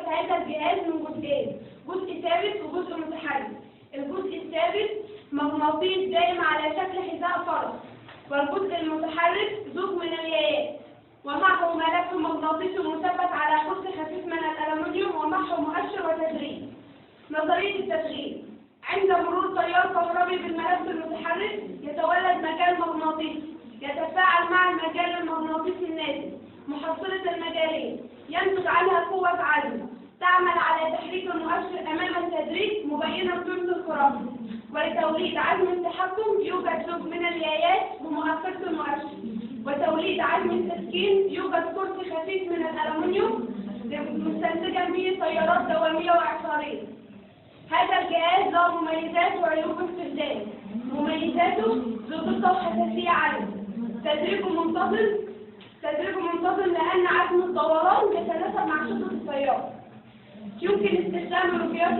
هذا الجهاز من جزئين، جزء ثابت وجزء متحرك. الجزء الثابت مغناطيس دائم على شكل حذاء فرس، والجزء المتحرك زوج من اليايات، ومعه ملف مغناطيسي مثبت على كرسي خفيف من الألمنيوم، ومعه مؤشر وتشغيل. نظرية التشغيل: عند مرور تيار كهربي بالملف المتحرك يتولد مجال مغناطيسي يتفاعل مع المجال المغناطيسي الناتج. محصلة المجالين ينتج عنها قوة عزم تعمل على تحريك المؤشر أمام التدريج مبينة قيمة الخرافة. ولتوليد عزم التحكم يوجد زوج من اليايات بمؤخرة المؤشر، وتوليد عزم التسكين يوجد كرسي خفيف من الألمنيوم مستنتجا به تيارات دوامية وإعصارية. هذا الجهاز له مميزات وعيوب استخدام. مميزاته ذو دقة وحساسية عالية، تدريجه منتظم لأن عزم الدوران يتناسب مع شدة التيار. يمكن استخدام مقياس